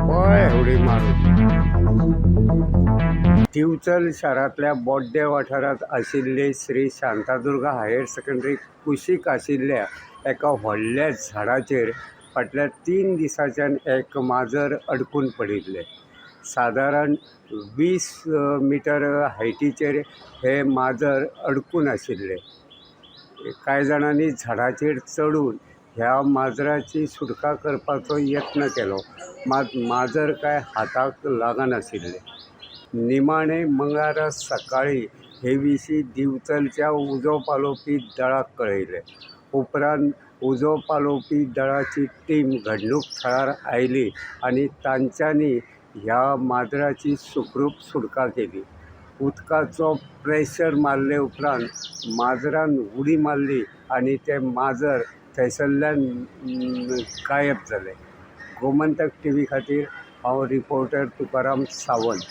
पळय उडी मारून. दिवचल शारांतल्या बोड्डे वाठारांत आशिल्ले श्री शांतादुर्गा हायर सेकंडरी कुशीक आशिल्ल्या एका व्हडल्या झाडाचेर फाटल्या 3 दिसांच्यान एक माजर अडकून पडिल्लें. सादारण 20 मिटर हायटीचेर हे माजर अडकून आशिल्लें. कांय जाणांनी झाडाचेर चडून ह्या माजराची सुटका करपाचो यत्न केलो, मात माजर काय हाताक लागनाशिल्लें. निमाणें मंगळारा सकाळीं हे विशीं दिवचलच्या उजो पालोवपी दळाक कळयलें. उपरांत उजो पालोवपी दळाची टीम घडणूक थळार आयली आनी तांच्यांनी ह्या माजराची सुखरूप सुटका केली. उदकाचो प्रेशर मारले उपरांत माजरान उडी मारली आनी तें माजर थंयसरल्यान गायब जालें. गोमंतक टीव्ही खातीर हांव रिपोर्टर तुकाराम सावंत.